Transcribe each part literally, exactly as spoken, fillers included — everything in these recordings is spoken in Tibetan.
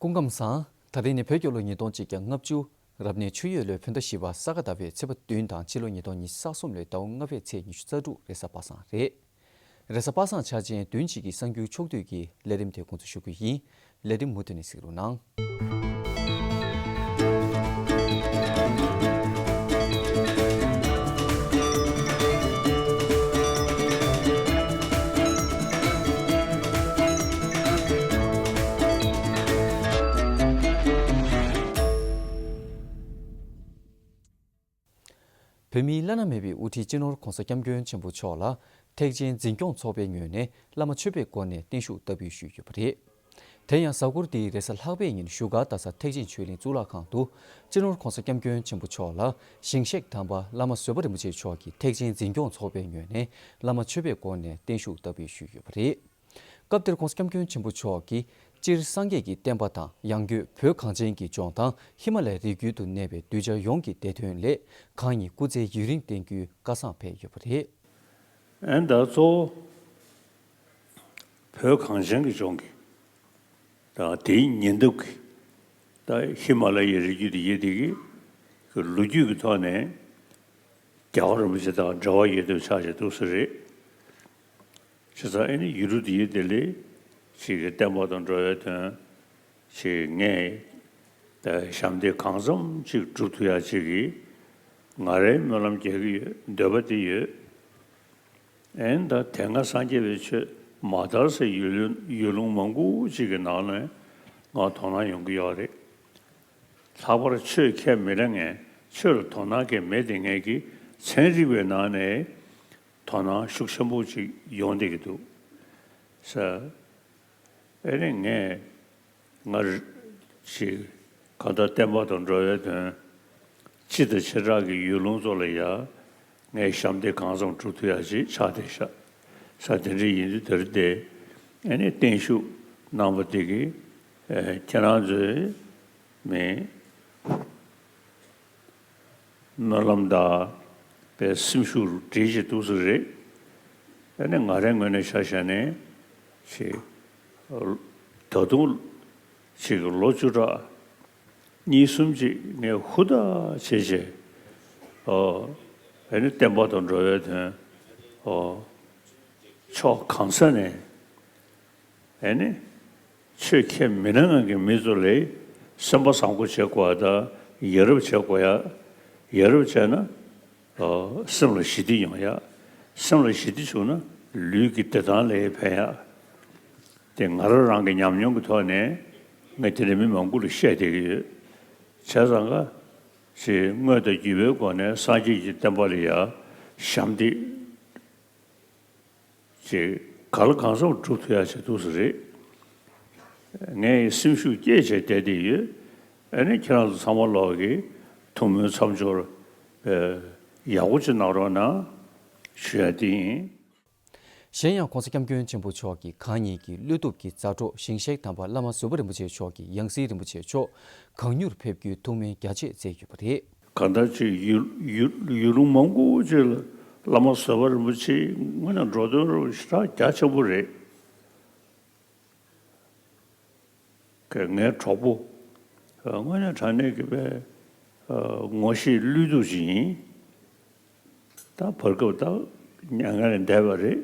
སྐུ་ཁམས་བཟང་། ད་རེས་ནི་བོད་རྒྱལ་ལོ་ཉིས་སྟོང་གཅིག་བརྒྱ་ལྔ་བཅུ། རབ་གནས་ཆུ་ཡོས་ལོའི་བོད་ཟླ་བཞི་པ་ས་ག་ཟླ་བའི་ཚེས་པ་བདུན་དང་ཕྱི་ལོ་ཉིས་སྟོང་ཉི་ཤུ་རྩ་གསུམ་ལོའི་ཟླ་བ་ལྔ་པའི་ཚེས་ཉི་ཤུ་རྩ་དྲུག་རེས་གཟའ་པ་སངས་རེད། རེས་གཟའ་པ་སངས་འཆར་ཅན་བདུན་གཅིག་གི་གསར་འགྱུར་ཕྱོགས་བསྡུས་ཀྱི་ལས་རིམ་དེ་འགོ་འཛུགས་ཞུ་རྒྱུ་ཡིན། ལས་རིམ་མུ་མཐུད་ནས་གཟིགས་རོགས་གནང་། བོད་མིའི་བླ་ན་མེད་པའི་དབུ་ཁྲིད་སྤྱི་ནོར་༧གོང་ས་༧སྐྱབས་མགོན་ཆེན་པོ་མཆོག་ལ་ཐེག་ཆེན་འཛིན་སྐྱོང་ཚོགས་པའི་ངོས་ནས་བླ་མ་མཆོད་པའི་སྒོ་ནས་བརྟན་བཞུགས་བསྟར་འབུལ་ཞུས་ཡོད་པ་རེད། དེ་ཡང་གཟའ་འཁོར་འདིའི་རེས་གཟའ་ལྷག་པའི་ཉིན་བཞུགས་སྒར་རྡ་ས་ཐེག་ཆེན་ཆོས་གླིང་གཙུག་ལག་ཁང་དུ་སྤྱི་ནོར་༧གོང་ས་༧སྐྱབས་མགོན་ཆེན་པོ་མཆོག་ལ་ཞིང་གཤེགས་དམ་པ་བླ་མ་བཟོད་པ་རིན་པོ་ཆེ་མཆོག་གིས་ཐེག་ཆེན་འཛིན་སྐྱོང་ཚོགས་པའི་ངོས་ནས་བླ་མ་མཆོད་པའི་སྒོ་ནས་བརྟན་བཞུགས་བསྟར་འབུལ་ཞུས་ཡོད་པ་རེད། སྐབས་དེར་༧གོང་ས་༧སྐྱབས་མགོན་ཆེན་པོ་མཆོག་གིས་སྤྱིར་སངས་རྒྱས་ཀྱི་བསྟན་པ་དང་ཡང་སྒོས་བོད་གངས་ཅན་གྱི་ལྗོངས་དང་ཧི་མ་ལའི་རི་རྒྱུད་དུ་གནས་པའི་གདུལ་བྱ་ཡོངས་ཀྱི་བདེ་དོན་སླད་གང་ཉིད་སྐུ་ཚེ་ཡུན་རིང་བརྟན་རྒྱུའི་བཀའ་བཟང་ཕེབས་ཡོད་པ་རེད། ཨན་ད་གཙོ་བོ་བོད་གངས་ཅན་གྱི་ལྗོངས་ཀྱི་ད་དེའི་ཉེ་འདབས་ཀྱི་ད་ཧི་མ་ལ་ཡའི་རི་རྒྱུད་དེ་ཡེ་དེ་གི་ལོ་རྒྱུས་ཀྱི་ཐོག་ནས་རྒྱལ་བ་རིན་པོ་ཆེ་དང་འབྲེལ་བ་ཡོད་དུས་ཆགས་བྱས་འདུག་ས་རེད། བྱས་ཙང་ཨེ་ནི་ཡུལ་གྲུ་འདིའི་བདེ་ལེགས་ཅིག་གི་བསྟན་པ་དང་འགྲོ་བའི་དོན་ཅིག་ངས་ད་ཞབས་འདེགས་གང་འཚམ་ཅིག་སྒྲུབ་ཐུབ་ཡ་ཅིག་གི་ང་རའི་སྨོན་ལམ་རྒྱག་གི་ཡོད། འདོད་པ་དེ་ཡོད། ཨེ་ནི་ད་དེ་སྔ་སངས་རྒྱས་པའི་ཆོས་མ་དར་སའི་ཡུལ་ལུང་ཡུལ་ལུང་མང་པོ་ཅིག་གི་ནང་ནས་ང་དོ་སྣང་ཡོང་གི་ཡོད་རེད། ལྷག་པར་ཆོས་ཁས་མི་ལེན་མཁན་ཆོས་ལ་དོ་སྣང་གང་མེད་དེ་ངས་ཀྱི་ཚན་རིག་པའི་ནང་ནས་དོ་སྣང་ཤུགས་ཆེན་པོ་ཅིག་ཡོང་བསྡད་ཀྱི་འདུག་ས། ཨེ་ནི་ངས་སྔར་ཅིག་གང་ལྟར་བསྟན་པ་དང་འགྲོ་བའི་དོན་སྤྱི་དང་བྱེ་བྲག་གི་ཡུལ་ལུང་ཚོ་ལ་ཡ་ངས་ཞབས་འདེགས་གང་འཚམ་སྒྲུབ་ཐུབ་ཡ་ཅིག་ཆགས་བསྡད་ཤག་ས། དེ་འདྲ་ཡིན་དུས་དེར་བལྟས་ཨེ་ནི་བརྟན་བཞུགས་གནང་བ་དེ་གིས་ཨེ་ཁྱེད་རང་ཚོའི་མི་སྨོན་ལམ་དང་པའི་སེམས་ཤུགས་སྒྲིལ་བྱེད་འདུག་ས་རེད། ཨ་ནི་ང་རའི་ངོས་ནས་ཆ་བཞག་ནས་ཅིག་ད་དུང་ཅིག་ལོ་བཅུ་ཕྲག་གཉིས་གསུམ་ཅིག་ངས་ཧུར་ཐག་བྱས་བྱས་ཨ་ནི་བསྟན་པ་དང་འགྲོ་བའི་དོན་ཕྱོགས་གང་ས་ནས། ཨེ་ནི། ཆོས་ཁས་མི་ལེན་མཁན་གྱི་མི་ཚོ་ལ་སེམས་པ་བཟང་པོ་བྱེད་དགོས་པ་དང་ཡ་རབས་བྱེད་དགོས་ཡ། ཡ་རབས་བྱས་ན། ཨོ། སེམས་ལ་ཞི་བདེ་ཡོང་ཡ། སེམས་ལ་ཞི་བདེ་བྱུང་ན་ལུས་ཀྱི་བདེ་ཐང་ལ་ཕན་ཡ། དེ་ང་རང་རང་གི་ཉམས་མྱོང་གི་ཐོག་ནས་ངས་དེ་འདྲ་མི་མང་པོ་ལ་བཤད་བསྡད་ཀྱི་ཡོད། བྱས་ཙང་ཀ་ཅེས་དངོས་དང་བརྒྱུད་པའི་སྒོ་ནས་སངས་རྒྱས་ཀྱི་བསྟན་པ་ལ་ཡ་ཞབས་འདེགས། ཅིག་ག་ལ་གང་འཚམ་སྒྲུབ་ཐུབ་ཡ་བྱེད་ཐུབ་ས་རེད། ངས་སེམས་ཤུགས་བསྐྱེད་བྱས་བསྡད་བསྡད་ཡོད། ཨ་ནི་ཁྱེད་རང་ཚོ་ཚང་མ་ལོག་གིས་ཐུགས་སྨོན་མཚམས་སྦྱོར་ཡག་པོ་ཅིག་གནང་རོགས་གནང་ཞུ་ཡ་དེ་ཡིན། གཞན་ཡང་༧གོང་ས་༧སྐྱབས་མགོན་ཆེན་པོ་མཆོག་གིས་གང་ཉིད་ཀྱི་བློ་སྟོབས་ཀྱི་མཛའ་གྲོགས་ཞིང་གཤེགས་དམ་པ་བླ་མ་བཟོད་པ་རིན་པོ་ཆེ་མཆོག་གི་ཡང་སྲིད་རིན་པོ་ཆེ་མཆོག་གང་མྱུར་ཕེབས་རྒྱུའི་ཐུགས་སྨོན་རྒྱ་ཆེ་མཛད་ཡོད་པ་རེད། གང་ལྟར་ཅིག་ཡུལ་ཡུལ་ཡུལ་ལུང་མང་པོ་ཅིག་ལ་བླ་མ་བཟོད་པ་རིན་པོ་ཆེ་དངོས་གནས་འགྲོ་དོན་རུ་ཞེ་དྲག་རྒྱ་ཆེན་པོ་རེད། ངའི་གྲོགས་པོ་དངོས་གནས་དྲང་གནས་ཀྱི་པའི་ངོ་ཤེས་བློས་གཏུགས་ཅིག་ཡིན། ད་བར་སྐབས་ད་མྱ་ངན་ལས་འདས་པ་རེད།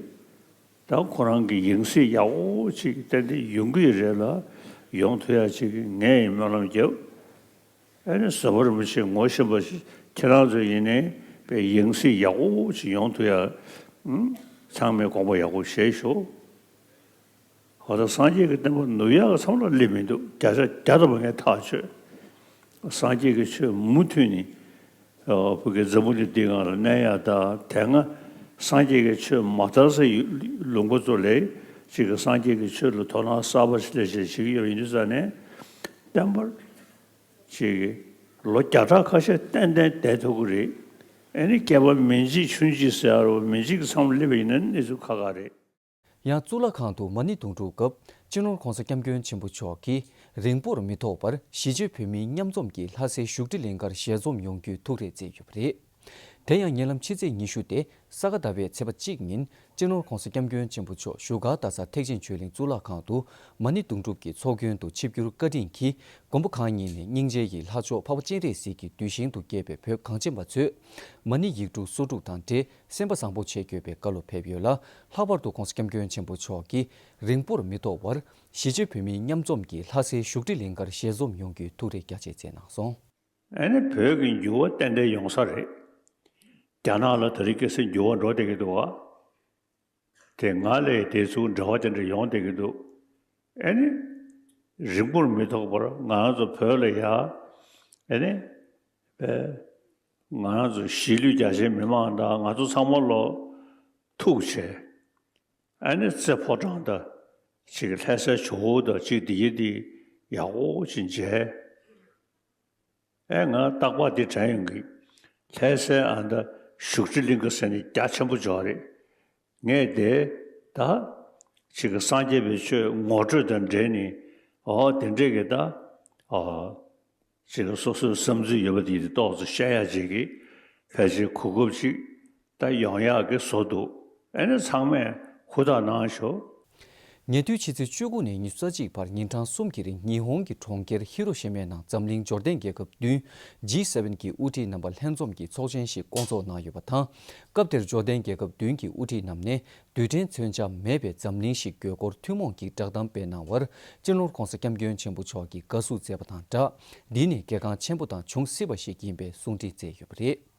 ད་ཁོ་རང་གི་ཡང་སྲིད་ཡག་པོ་ཅིག་ཏན་ཏན་ཡོང་གི་ཡོད་རེད་ལ་ཡོང་ཐུབ་ཡ་ཅིག་ངས་ཡིན་སྨོན་ལམ་རྒྱབ། ཨ་ནི་བཟོད་པ་རིན་པོ་ཆེ་ངོ་ཤེས་པ་ཁྱེད་རང་ཚོ་ཡིན་ནའི་པའི་ཡང་སྲིད་ཡག་པོ་ཅིག་ཡོང་ཐུབ་ཡ། ཚང་མས་དགོངས་པ་ཡག་པོ་བཞེས་ཤོག། འོ་ད་སངས་རྒྱས་ཀྱི་བསྟན་པ་ནུབ་ཡག་གི་མཚམས་ལ་སླེབས་མི་འདུག། བརྒྱ་ཆ་བརྒྱ་ཐམ་པ་ངས་ཐག་ཆོད། སངས་རྒྱས་ཀྱི་ཆོས་མུ་མཐུད་ནས་བོད་ཀྱི་འཛམ་བུ་གླིང་འདིའི་སྒང་ལ་གནས་ཡ་དང་དེ་སྔ་སངས་རྒྱས་ཀྱི་ཆོས་མ་དར་སའི་ལུང་པ་ཚོ་ལ་ཅིག་གི་སངས་རྒྱས་ཀྱི་ཆོས་ལ་དོ་སྣང་གསར་པ་ཞིག་སླེབས་བྱས་བྱེད་ཀྱི་ཡོད་པ་ཡིན་དུས་ཙང་ནས་བསྟན་པར་ཅིག་གི་ལོ་བརྒྱ་ཕྲག་ཁ་ཤས་ཏན་ཏན་བསྡད་ཐུབ་ཀྱི་རེད། ཨ་ནི་སྐྱེ་བ་མི་འཇིག་ཆུང་འཇིག་ཟེར་ཡ་རོ་མི་འཇིག་གི་མཚམས་སླེབས་པ་ཡིན་ན་གནས་ཚུལ་ཁག་ཁག་རེད། ཡང་གཙུག་ལག་ཁང་དུ་མ་ཎི་དུང་སྒྲུག་སྐབས་སྤྱི་ནོར་༧གོང་ས་༧སྐྱབས་མགོན་ཆེན་པོ་མཆོག་གིས་རིང་པོར་མི་ཐོགས་པར་གཞིས་བྱེས་བོད་མིའི་མཉམ་འཛོམས་ཀྱི་ལྷ་སའི་བཞུགས་ཁྲི་གླིང་ཁར་ཞལ་འཛོམས་ཡོང་རྒྱུའི་ཐུགས་རེ་བསྩལ་ཡོད་པ་རེད། དེ་ཡང་ཉེ་ལམ་ཕྱི་ཚེས་ཉི་ཤུ་སྟེ་ས་ག་ཟླ་བའི་ཚེས་པ་གཅིག་ཉིན་སྤྱི་ནོར་༸གོང་ས་༸སྐྱབས་མགོན་ཆེན་པོ་མཆོག་བཞུགས་སྒར་རྡ་ས་ཐེག་ཆེན་ཆོས་གླིང་གཙུག་ལག་ཁང་དུ་མ་ཎི་དུང་སྒྲུབ་ཀྱི་ཚོགས་མགོན་དུ་ཆིབས་བསྒྱུར་བཀའ་དྲིན་གྱིས་མགོན་པོ་གང་ཉིད་ནས་སྙིང་རྗེ་ཡི་ལྷ་མཆོག་འཕགས་པ་སྤྱན་རས་གཟིགས་ཀྱི་གདུལ་ཞིང་དུ་སྐྱེས་པའི་བོད་གངས་ཅན་པ་ཚོས་མ་ཎི་ཡིག་དྲུག་སོ་དྲུག་དང་འབྲེལ་སེམས་པ་བཟང་པོ་བྱེད་དགོས་པའི་བཀའ་སློབ་ཕེབས་ཡོད་ལ། ལྷག་པར་དུ་༸གོང་ས་༸སྐྱབས་མགོན་ཆེན་པོ་མཆོག་གིས་རིང་པོར་མི་ཐོགས་པར་གཞིས་བྱེས་བོད་མིའི་མཉམ་འཛོམས་ཀྱི་ལྷ་སའི་བཞུགས་ཁྲི་གླིང་གར་ཞལ་འཛོམས་ཡོང་རྒྱུའི་ཐུགས་རེ་རྒྱ་ཆེ་མཛད་གནང་སོང་། ཨ་ནི་བོད་ཀྱི་འགྱུར་བ་ཏན་ཏན་ཡོང་ས་རེད། རྒྱ་ནག་ལ་དེ་རིང་ཁ་སང་འགྱུར་བ་འགྲོ་བསྡད་ཀྱི་འདུག་བ། དེ་སྔ་ལས་དེ་ཚོ་འབྲེལ་བ་དེ་འདྲ་ཡོང་བསྡད་ཀྱི་འདུག་ཨ་ནི་རིང་པོར་མི་ཐོགས་པར་ང་རང་ཚོ་བོད་ལ་ཡ་ཨ་ནི་པའི་ང་རང་ཚོ་གཞིས་ལུས་རྒྱ་ཆེའི་མི་མང་དང་ང་ཚོ་ཚང་མ་ལོ་ཐུག་བྱས། ཨ་ནི་རྩེ་ཕོ་བྲང་དང་ཅིག་ལྷ་སའི་ཇོ་བོ་དང་ཅིག་འདི་ཡི་འདི་ཡག་པོ་ཅིག་མཇལ། ཨེ་ང་རྟག་པར་འདི་དྲན་ཡོང་གི། ལྷ་སའི་ཨ་ད་བཞུགས་ཁྲི་གླིང་ག་ཟེར་ནས་རྒྱ་ཆེན་པོ་འཇོག་རེད། ངས་དེ་ད་ཅིག་གི་སངས་རྒྱས་པའི་ཆོས་ངོ་སྤྲོད་དང་འབྲེལ་ནས་ཨོ་དེ་འདྲས་ཀྱི་ད་ཨོ་ཅིག་གི་སོ་སོའི་བསམ་ཚུལ་ཡོད་པ་དེ་ཏོག་ཙམ་བཤད་ཡག་ཅིག་གི་ཕལ་ཆེར་གོ་སྐབས་ཅིག་ད་ཡོང་ཡག་གི་བཟོ་འདུག་ཨེ་ནི་ཚང་མས་ཧུར་ཐག་གནང་ཤོག་ཉེ་དུས་ཕྱི་ཚེས་བཅུ་དགུ་ནས་ཉི་ཤུ་རྩ་གཅིག་བར་ཉིན་གྲངས་གསུམ་གྱི་རིང་ཉི་ཧོང་གི་གྲོང་ཁྱེར་ཧི་རོ་ཤི་མའི་ནང་འཛམ་གླིང་འབྱོར་ལྡན་རྒྱལ་ཁབ་བདུན་ཇི་སེ་ཝེན་གྱི་དབུ་ཁྲིད་རྣམ་པ་ལྷན་འཛོམས་ཀྱི་ཚོགས་ཆེན་ཞིག་བསྐོང་ཚོགས་གནང་ཡོད་པ་དང་། སྐབས་དེར་འབྱོར་ལྡན་རྒྱལ་ཁབ་བདུན་གྱི་དབུ་ཁྲིད་རྣམས་ནས་རྡུལ་ཕྲན་མཚོན་ཆ་མེད་པའི་འཛམ་གླིང་ཞིག་དགོས་སྐོར་ཐུན་མོང་གི་བསྒྲགས་གཏམ་སྤེལ་གནང་བར་སྤྱི་ནོར་༸གོང་ས་༸སྐྱབས་མགོན་ཆེན་པོ་མཆོག་གིས་དགའ་བསུ་མཛད་པ་དང་སྦྲགས། འདི་ནི་གལ་འགངས་ཆེན་པོ་དང་འབྱུང་སྲིད་པ་ཞིག་ཡིན་པའི་གསུང་འཕྲིན་བསྩལ་ཡོད་པ་རེད།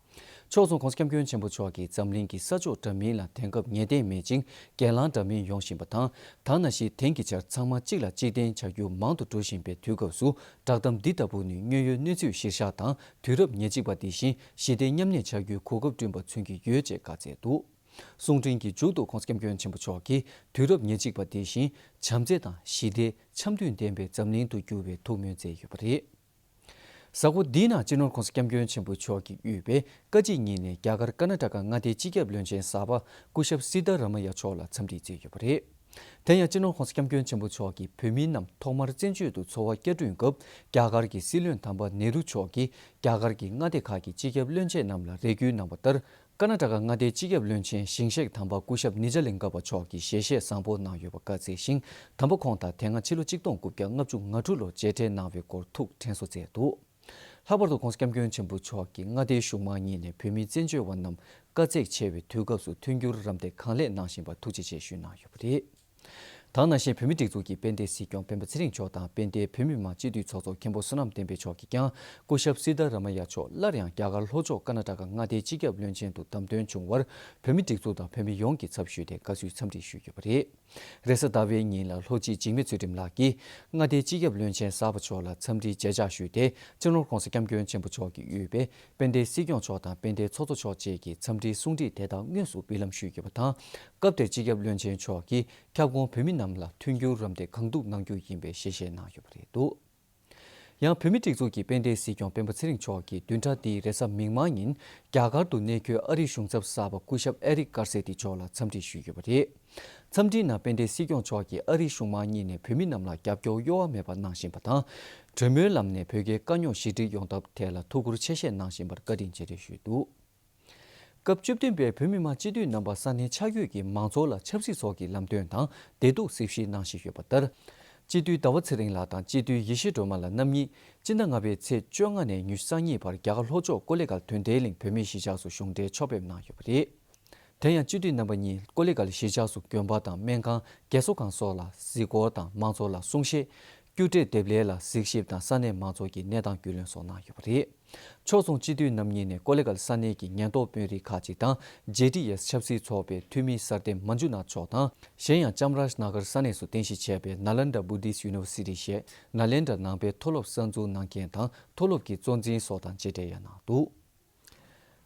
ཕྱོགས་མཚུངས་༸གོང་ས་༸སྐྱབས་མགོན་ཆེན་པོ་མཆོག་གིས་འཛམ་གླིང་གི་ས་ཕྱོགས་འདྲ་མིན་ལ་དེང་སྐབས་ངེས་གཏན་མེད་ཅིང་གྱེན་ལངས་འདྲ་མིན་ཡོང་བཞིན་པ་དང་། ད་ནང་བཞིན་དེང་གི་ཆར་ཚང་མ་གཅིག་ལ་གཅིག་བརྟེན་བྱ་རྒྱུ་མང་དུ་འགྲོ་བཞིན་པའི་དུས་སྐབས་སུ་བསྒྲགས་གཏམ་འདི་ལྟ་བུ་ནི་དངོས་ཡོད་གནས་ཚུལ་གཞིར་བཞག་དང་དུས་རབས་ཉེར་གཅིག་པ་འདི་བཞིན་ཞི་བདེ་མཉམ་གནས་བྱ་རྒྱུའི་གོ་སྐབས་བསྐྲུན་པ་མཚོན་གྱི་ཡོད་ཅེས་བཀའ་སྩལ་འདུག་གསུང་འཕྲིན་གྱི་མཇུག་ཏུ་༸གོང་ས་༸སྐྱབས་མགོན་ཆེན་པོ་མཆོག་གིས་དུས་རབས་ཉེར་གཅིག་པ་འདི་བཞིན་བྱམས་བརྩེ་དང་ཞི་བདེ་འཆམ་མཐུན་ལྡན་པའི་འཛམ་གླིང་དུ་འགྱུར་བའི་ཐུགས་སྨོན་བསྩལ་ཡོད་པ་རེད། གཟའ་འཁོར་འདིའི་ནང་སྤྱི་ནོར་༸གོང་ས་༸སྐྱབས་མགོན་ཆེན་པོ་མཆོག་གིས་དབུས་པའི་བཀའ་སྤྱི་གཉིས་ནས་རྒྱ་གར་ཀར་ན་ཊ་ཀ་མངའ་སྡེའི་སྤྱི་ཁྱབ་བློན་ཆེན་གསར་པ་སྐུ་ཞབས་སི་ཏཱ་ར་མ་ཡ་མཆོག་ལ་འཚམས་འདྲི་བསྩལ་ཡོད་པ་རེད། དེ་ཡང་སྤྱི་ནོར་༸གོང་ས་༸སྐྱབས་མགོན་ཆེན་པོ་མཆོག་གིས་བོད་མི་རྣམས་ཐོག་མར་བཙན་བྱོལ་དུ་འཚོ་བ་བསྐྱར་སྐྲུན་སྐབས་རྒྱ་གར་གྱི་སྲིད་བློན་དམ་པ་ནེ་རུ་མཆོག་གིས་རྒྱ་གར་གྱི་མངའ་སྡེ་ཁག་གི་སྤྱི་ཁྱབ་བློན་ཆེན་རྣམས་ལ་རེ་སྐུལ་གནང་བ་ལྟར། ཀར་ན་ཊ་ཀ་མངའ་སྡེའི་སྤྱི་ཁྱབ་བློན་ཆེན་ཞིང་གཤེགས་དམ་པ་སྐུ་ཞབས་ནི་ཇ་ལིང་ག་པ་མཆོག་གིས་ཞལ་བཞེས་བཟང་པོ་གནང་ཡོད་པ་བཀའ་སྩལ་ཞིང་། དམ་པ་ཁོང་དང་དེ་སྔ་ཕྱི་ལོ་ཆིག་སྟོང་དགུ་བརྒྱ་ལྔ་བཅུ་ང་དྲུག་ལོར་མཇལ་འཕྲད་གནང་བའི་སྐོར་ཐུགས་དྲན་གསོ་མཛད་འདུག་ལྷག་པར་དུ་༸གོང་ས་༸སྐྱབས་མགོན་ཆེན་པོ་མཆོག་གིས་མངའ་སྡེའི་གཞུང་མང་གཉིས་ནས་བོད་མི་བཙན་བྱོལ་བ་རྣམས་དཀའ་ཚེགས་ཆེ་བའི་དུས་སྐབས་སུ་མཐུན་འགྱུར་རམ་འདེགས་གང་ལེགས་གནང་བཞིན་པར་ཐུགས་རྗེ་ཆེ་ཞུས་གནང་ཡོད་པ་རེད། དེ་ནང་བཞིན་བོད་མིའི་སྒྲིག་འཛུགས་ཀྱི་དཔལ་ལྡན་སྲིད་སྐྱོང་སྤེན་པ་ཚེ་རིང་མཆོག་དང་དཔལ་ལྡན་བོད་མི་མང་སྤྱི་འཐུས་ཚོགས་གཙོ་མཁན་པོ་བསོད་ནམས་བསྟན་འཕེལ་མཆོག་གིས་ཀྱང་སྐུ་ཞབས་སི་ཏཱ་ར་མ་ཡ་མཆོག་སླར་ཡང་རྒྱ་གར་ལྷོ་ཕྱོགས་ཀར་ན་ཊ་ཀ་མངའ་སྡེའི་སྤྱི་ཁྱབ་བློན་ཆེན་དུ་བདམས་ཐོན་བྱུང་བར་བོད་མིའི་སྒྲིག་འཛུགས་དང་བོད་མི་ཡོངས་ཀྱིས་ཚབ་ཞུས་ཏེ་དགའ་བསུའི་འཚམས་འདྲི་ཞུས་ཡོད་པ་རེད། རེས་གཟའ་ཟླ་བའི་ཉིན་ལ་ལྷོ་སྤྱི་འཇིགས་མེད་ཚུལ་ཁྲིམས་ལགས་ཀྱིས་མངའ་སྡེའི་སྤྱི་ཁྱབ་བློན་ཆེན་གསར་པ་མཆོག་ལ་འཚམས་འདྲིའི་མཇལ་བཅར་ཞུས་ཏེ་སྤྱི་ནོར་༸གོང་ས་༸སྐྱབས་མགོན་ཆེན་པོ་མཆོག་གིས་དབུས་པའི་དཔལ་ལྡན་སྲིད་སྐྱོང་མཆོག་དང་དཔལ་ལྡན་ཚོགས་གཙོ་མཆོག་བཅས་ཀྱི་འཚམས་འདྲིའི་གསུང་འཕྲིན་དེ་དག་དངོས་སུ་འབུལ་ལམ་ཞུས་ཡོད་པ་དང་། སྐབས་དེར་སྤྱི་ཁྱབ་བློན་ཆེན་མཆོག་གིས་ཁྱབ་ཁོངས་བོད་མི་རྣམས་ལ་མཐུན་འགྱུར་རམ་འདེགས་གང་ཐུབ་གནང་རྒྱུ་ཡིན་པའི་ཞལ་བཞེས་གནང་ཡོད་པ་རེད་འདུག་ཡང་བོད་མིའི་སྒྲིག་འཛུགས་ཀྱི་དཔལ་ལྡན་སྲིད་སྐྱོང་སྤེན་པ་ཚེ་རིང་མཆོག་གིས་བདུན་ཕྲག་འདིའི་རེས་གཟའ་མིག་དམར་ཉིན་རྒྱ་གར་དུ་གནས་འཁོད་ཨ་རིའི་གཞུང་ཚབ་གསར་པ་སྐུ་ཞབས་ཨེ་རིག་ཀར་སེ་ཏི་མཆོག་ལ་འཚམས་འདྲི་ཞུས་ཡོད་པ་རེད། འཚམས་འདྲིའི་ནང་དཔལ་ལྡན་སྲིད་སྐྱོང་མཆོག་གིས་ཨ་རིའི་གཞུང་མང་གཉིས་ནས་བོད་མི་རྣམས་ལ་རྒྱབ་སྐྱོར་གཡོ་བ་མེད་པ་གནང་བཞིན་པ་དང་། གྲོས་མོལ་ལམ་ནས་བོད་རྒྱའི་དཀའ་རྙོག་ཞི་འགྲིག་ཡོང་ཐབས་ཐད་ལ་ཐུགས་ཁུར་ཆེ་བཞེས་གནང་བཞིན་པར་བཀའ་དྲིན་རྗེས་དྲན་ཞུས་འདུག་སྐབས་བཅུ་བདུན་པའི་བོད་མི་མང་སྤྱི་འཐུས་རྣམ་པ་ས་གནས་ཆ་བགོས་ཀྱིས་མང་ཚོགས་ལ་ཆབ་སྲིད་སོགས་ཀྱི་ལམ་སྟོན་དང་བདེ་སྡུག་གཟིགས་ཞིབ་གནང་བཞིན་ཡོད་པ་ལྟར། སྤྱི་འཐུས་ཟླ་བ་ཚེ་རིང་ལགས་དང་སྤྱི་འཐུས་ཡེ་ཤེས་སྒྲོལ་མ་ལགས་རྣམ་གཉིས་སྤྱི་ཟླ་ལྔ་པའི་ཚེས་བཅོ་ལྔ་ནས་ཉི་ཤུ་རྩ་གཉིས་བར་རྒྱ་གར་ལྷོ་ཕྱོགས་ཀོ་ལི་གྷལ་དོན་ལྡན་གླིང་བོད་མིའི་གཞིས་ཆགས་སུ་གཞུང་འབྲེལ་ཕྱོགས་ཕེབས་གནང་ཡོད་པ་རེད། དེ་ཡང་སྤྱི་འཐུས་རྣམ་པ་གཉིས་ཀོ་ལི་གྷལ་གཞིས་ཆགས་སུ་དགོན་པ་དང་སྨན་ཁང་རྒས་གསོ་ཁང་སོགས་ལ་གཟིགས་སྐོར་དང་མང་ཚོགས་ལ་གསུང་བཤད། རྒྱུ་འབྲས་འདེབས་ལས་ལ་གཟིགས་ཞིབ་དང་ས་གནས་མང་ཚོགས་ཀྱི་གནས་སྟངས་རྒྱུས་ལོན་སོགས་གནང་ཡོད་པ་རེད། ཕྱོགས་མཚུངས་སྤྱི་འཐུས་རྣམ་གཉིས་ནས་ཀོ་ལི་གྷལ་ས་གནས་ཀྱི་ཉེན་རྟོག་དཔོན་རིགས་ཁག་ཅིག་དང་ཇེ་ཊི་ཨེས་ཆབ་སྲིད་ཚོགས་པའི་འཐུས་མི་སར་ལྡན་མན་ཇུ་ནཱཐ་མཆོག་དང་། གཞན་ཡང་ཅམ་རཱཇ་ནཱ་གར་ས་གནས་སུ་རྟེན་གཞི་བྱས་པའི་ནཱ་ལེན་ཌ་བུ་དིསྟ་ཡུ་ནི་ཝར་སི་ཊི་ཞེས་ནཱ་ལེན་ཌ་ནང་པའི་མཐོ་སློབ་གསར་འཛུགས་གནང་མཁན་དང་མཐོ་སློབ་ཀྱི་གཙོ་འཛིན་སོགས་དང་མཇལ་འཕྲད་ཡང་གནང་འདུག་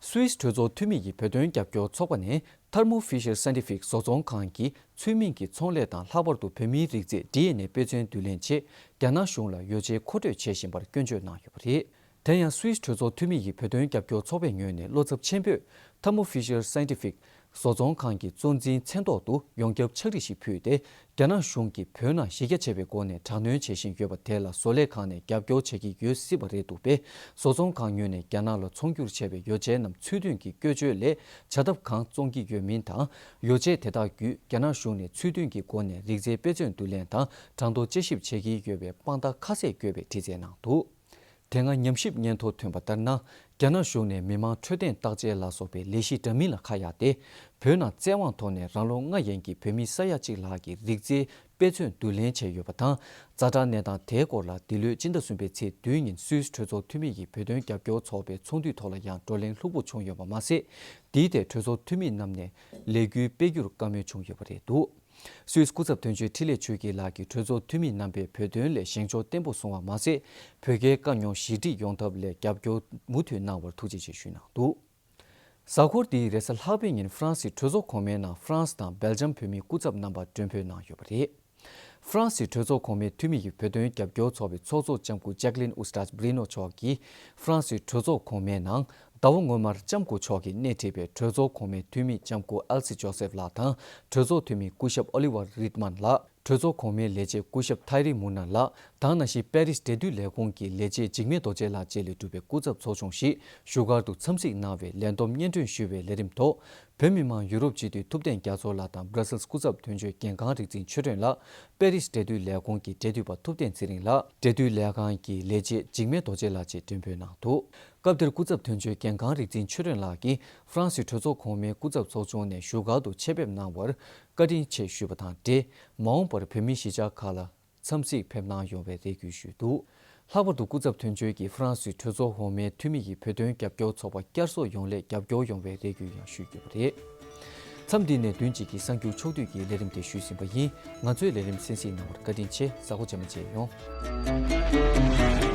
སུད་སི་གྲོས་ཚོགས་འཐུས་མི་ཡི་བོད་དོན་རྒྱབ་སྐྱོར་ཚོགས་པ་ནས་Thermo Fisher Scientific བཟོ་ཚོང་ཁང་གི་ཚུལ་མིན་གྱི་ཚོང་ལས་དང་ལྷག་པར་དུ་བོད་མིའི་རིགས་རྫས་ཌི་ཨེན་ཨེ་དཔེ་མཚོན་བསྡུ་ལེན་ཆེད་རྒྱ་ནག་གཞུང་ལ་ཡོ་བྱད་མཁོ་སྤྲོད་བྱེད་བཞིན་པར་སྐྱོན་བརྗོད་གནང་ཡོད་པ་རེད། དེ་ཡང་སུད་སི་གྲོས་ཚོགས་འཐུས་མི་ཡི་བོད་དོན་རྒྱབ་སྐྱོར་ཚོགས་པའི་ངོས་ནས་བློ་འཚབ་ཆེན་པོས་Thermo Fisher Scientific བཟོ་ཚོང་ཁང་གི་གཙོ་འཛིན་མཚན་ཐོག་ཏུ་ཡོངས་ཁྱབ་ཕྱག་བྲིས་ཤིག་ཕུལ་ཏེ། རྒྱ་ནག་གཞུང་གིས་བོད་ནང་གཞི་རྒྱ་ཆེ་བའི་སྒོ་ནས་དྲག་གནོན་བྱེད་བཞིན་ཡོད་པ་དེ་ལ་བཟོ་ལས་ཁང་ནས་རྒྱབ་སྐྱོར་བྱེད་ཀྱི་ཡོད་སྲིད་པ་རེད་འདུག་པས། བཟོ་ཚོང་ཁང་ངོས་ནས་རྒྱ་ནག་ལ་ཚོང་སྒྱུར་བྱས་པའི་ཡོ་བྱད་རྣམས་ཚུལ་མཐུན་གྱི་བཀོལ་སྤྱོད་ལས་བྱ་ཐབས་གང་བཙོང་གི་ཡོད་མིན་དང་། ཡོ་བྱད་དེ་དག་བརྒྱུད་རྒྱ་ནག་གཞུང་ནས་ཚུལ་མཐུན་གྱི་སྒོ་ནས་རིག་རྩལ་དཔེ་མཚོན་བསྡུ་ལེན་དང་གྲངས་ཐོ་དཔྱད་ཞིབ་བྱེད་ཀྱི་ཡོད་པའི་དཔང་རྟགས་ཁ་གསལ་བཀོད་པའི་འདྲི་རྩད་གནང་འདུག་དེ་སྔ་ཉམས་ཞིབ་སྙན་ཐོ་ཐོན་པ་ལྟར་ན། རྒྱ་ནག་གཞུང་ནས་མི་མང་འཕྲོད་བསྟེན་བརྟག་དཔྱད་ལ་སོགས་པའི་ལས་གཞི་འདྲ་མིན་ལ་ཁ་གཡར་ཏེ། བོད་ནང་བཙན་དབང་ཐོག་ནས་རང་ལོ་ལྔ་ཡན་གྱི་བོད་མི་ས་ཡ་གཅིག་ལྷག་གི་རིག་རྩལ་དཔེ་མཚོན་བསྡུ་ལེན་བྱས་ཡོད་པ་དང་། ཛ་དྲག་གནས་སྟངས་དེའི་སྐོར་ལ་འདི་ལོའི་སྤྱི་ཟླ་གསུམ་པའི་ཚེས་བདུན་ཉིན་སུད་སི་གྲོས་ཚོགས་འཐུས་མི་ཡི་བོད་དོན་རྒྱབ་སྐྱོར་ཚོགས་པའི་ཚོགས་འདུའི་ཐོག་ལ་ཡང་བགྲོ་གླེང་ལྷུག་པོ་བྱུང་ཡོད་པ་མ་ཟད། དེའི་ཐད་གྲོས་ཚོགས་འཐུས་མི་རྣམས་ནས་ལས་འགུལ་སྤེལ་རྒྱུར་བཀའ་མོལ་བྱུང་ཡོད་པ་རེད་འདུག་སུད་སི་སྐུ་ཚབ་དོན་གཅོད་འཕྲིན་ལས་ཆོས་སྐྱིད་ལགས་ཀྱིས་གྲོས་ཚོགས་འཐུས་མི་རྣམ་པས་བོད་དོན་ལ་བཞེངས་ཕྱོགས་བརྟན་པོ་བཟུང་བ་མ་ཟད། བོད་རྒྱའི་དཀའ་རྙོག་ཞི་འགྲིག་ཡོང་ཐབས་ལ་རྒྱབ་སྐྱོར་མུ་མཐུད་གནང་བར་ཐུགས་རྗེ་ཆེ་ཞུས་གནང་འདུག་གཟའ་འཁོར་འདིའི་རེས་གཟའ་ལྷག་པའི་ཉིན་ཧྥ་རན་སིའི་གྲོས་ཚོགས་གོང་མའི་ནང་ཧྥ་རན་སི་དང་སྦེལ་ཇམ་བོད་མིའི་སྐུ་ཚབ་རྣམ་པ་མགྲོན་འབོད་གནང་ཡོད་པ་རེད། ཧྥ་རན་སིའི་གྲོས་ཚོགས་གོང་མའི་འཐུས་མི་ཡི་བོད་དོན་རྒྱབ་སྐྱོར་ཚོགས་པའི་ཚོགས་གཙོ་ལྕམ་སྐུ་ཇེག་ལིན་ཨུ་སྟྲ་བྷི་རི་ནོ་མཆོག་གིས་ཧྥ་རན་སིའི་གྲོས་ཚོགས་གོང་མའི་ནང་ཟླ་བ་སྔོན་མར་ལྕམ་སྐུ་མཆོག་གིས་སྣེ་ཁྲིད་པའི་གྲོས་ཚོགས་གོང་མའི་འཐུས་མི་ལྕམ་སྐུ་ཨེལ་སི་ཇོ་སེབ་ལགས་དང་། གྲོས་ཚོགས་འཐུས་མི་སྐུ་ཞབས་ཨོ་ལི་ཝར་རིད་མན་ལགས། གྲོས་ཚོགས་གོང་མའི་ལས་བྱེད་སྐུ་ཞབས་ཐའི་རི་མུ་ན་ལགས་དང་། ནང་བཞིན་པེ་རིས་འབྲེལ་མཐུད་ལས་ཁུངས་ཀྱི་ལས་བྱེད་འཇིགས་མེད་རྡོ་རྗེ་ལགས་བཅས་ལས་གྲུབ་པའི་སྐུ་ཚབ་ཚོགས་ཆུང་ཞིག་བཞུགས་སྒར་དུ་འཚམས་གཟིགས་གནང་བའི་ལས་བསྡོམས་སྙན་སྒྲོན་ཞུ་བའི་ལས་རིམ་ཐོག་བོད་མི་མང་ཡུ་རོབ་སྤྱི་འཐུས་ཐུབ་བསྟན་རྒྱ་མཚོ་ལགས་དང་། སྦྲ་སེལ་སྐུ་ཚབ་དོན་གཅོད་རྒན་ཁང་རིག་འཛིན་ཆོས་སྒྲོན་ལགས། པེ་རིས་འབྲེལ་མཐུད་ལས་ཁུངས་ཀྱི་འབྲེལ་མཐུད་པ་ཐུབ་བསྟན་ཚེ་རིང་ལགས། འབྲེལ་མཐུད་ལས་ཁང་གི་ལས་བྱེད་འཇིགས་མེད་རྡོ་རྗེ་ལགས་བཅས་མགྲོན་འབོད་གནང་འདུག་སྐབས་དེར་སྐུ་ཚབ་དོན་གཅོད་རྒན་ཁང་རིག་འཛིན་ཆོས་སྒྲོན་ལགས་ཀྱིས་ཧྥ་རན་སིའི་གྲོས་ཚོགས་གོང་མའི་སྐུ་ཚབ་ཚོགས་ཆུང་ནས་བཞུགས་སྒར་དུ་ཆེད་ཕེབས་གནང་བར་བཀའ་དྲིན་ཆེ་ཞུས་པ་དང་འབྲེལ། མ་འོངས་པར་བོད་མིའི་གཞིས་ཆགས་ཁག་ལ་འཚམས་གཟིགས་ཕེབས་གནང་ཡོང་བའི་རེ་སྐུལ་ཞུས་འདུག་ལྷག་པར་དུ་སྐུ་ཚབ་དོན་གཅོད་ཀྱིས་ཧྥ་རན་སིའི་གྲོས་ཚོགས་འོག་མའི་འཐུས་མི་ཡི་བོད་དོན་རྒྱབ་སྐྱོར་ཚོགས་པ་བསྐྱར་གསོ་ཡོང་སླད་རྒྱབ་སྐྱོར་ཡོང་བའི་རེ་སྐུལ་ཡང་ཞུས་ཡོད་པ་རེད། མཚམས་འདི་ནས་བདུན་གཅིག་གི་གསར་འགྱུར་ཕྱོགས་བསྡུས་ཀྱི་ལས་རིམ་དེ་ཞུས་ཟིན་པ་ཡིན། ང་ཚོའི་ལས་རིམ་གསན་གཟིགས་གནང་བར་བཀའ་དྲིན་ཆེ། གཟའ་འཁོར་རྗེས་མ་མཇལ་ཡོང་།